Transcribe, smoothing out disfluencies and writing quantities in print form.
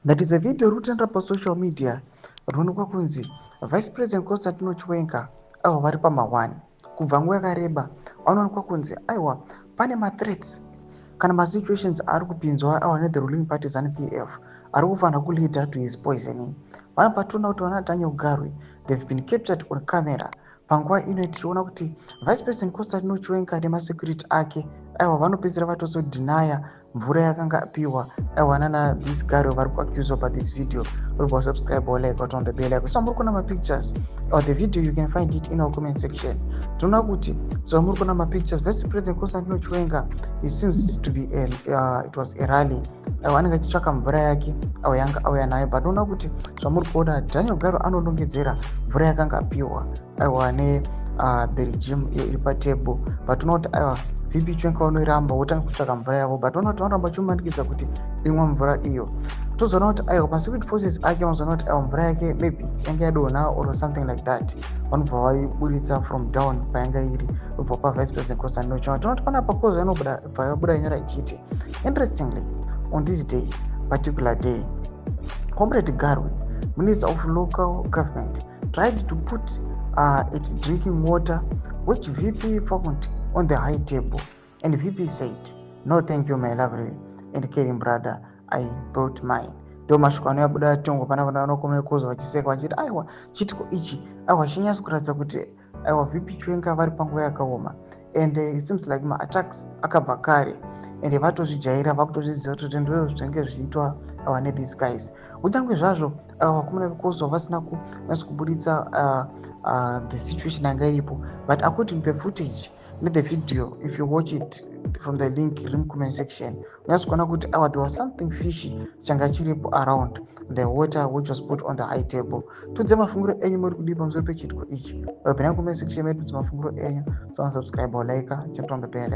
That is a video riri pasocial media, rinoonekwa kunzi Vice President Constantino Chiwenga aiwa vari pama1 kubva nguva yakareba. Vanoonekwa kunzi aiwa pane mathreats kana masituations ari kupinzwa aiwa nethe ruling party ZANU PF ari kufanira kuleada to his poisoning. Vana pationa kuti vana Daniel Garwe, they've been captured on camera. Panguva ino tiriona kuti Vice President Constantino Chiwenga nemasecurity ake aiwa vanopedzisira vatozodhinaya mvura yakanga apiwa aiwa nana this Garwe vari kuaccuswa pa this video. Uri subscribe or like on the bell icon. So muri kuona mapictures or the video, you can find it in our comment section. Tinoona kuti, so muri kuona mapictures, Vice President Constantino Chiwenga, it seems to be a, it was a rally. Aiwa anenge achitsvaka mvura yake aiwa yanga auya nayo, but toona kuti zvamuri kuona, Daniel Garwe anonongedzera mvura yakanga apiwa aiwa ne the regime iyo iri patable, but toona kuti aiwa VP Chiwenga vanoiramba, votanga kutsvaka mvura yavo, but toona kuti vanoramba vachimumanikidza kuti imwa mvura iyo. Tozoona kuti aiwa masecurity forces ake vanozoona kuti aiwa mvura yake maybe yanga yadonha or something like that. Vanobva vaiburitsa from down payanga iri, vobva pa Vice President Constantino Chiwenga. Toona kuti panapa kozo inobuda bva yabuda nyora ichiti, "Interestingly, on this day, particular day, Comrade Garwe, Minister of Local Government, tried to put it drinking water which VP found on the high table, and VP said, 'No, thank you, my lovely and caring brother, I brought mine.'" Ndo mashoko anoyabuda tongo pana vana vanokomekoza vachiseka vachiti aiwa chitiko ichi aiwa chinyatso kuratidza kuti aiwa VP Chiwenga vari panguva yakaoma. And it seems like maattacks akabva kare and vatozvijaira, vakutozviziva kuti ndo zvinenge zvichiitwa aiwa nethese guys. Kunyange zvazvo aiwa vakomana vekozwa vasina kunyatso kuburitsa the situation yanga iripo, but according to the footage nethe video, if you watch it from the link iri mucomment section, unyatso kuona kuti aiwa there was something fishy changa chiripo around the water which was put on the high table. Tudze mafungiro enyu, muri kudii pamusoro pechitiko ichi? Pinai comment section medu, tudze mafungiro enyu. So subscribe or like, check on the bell.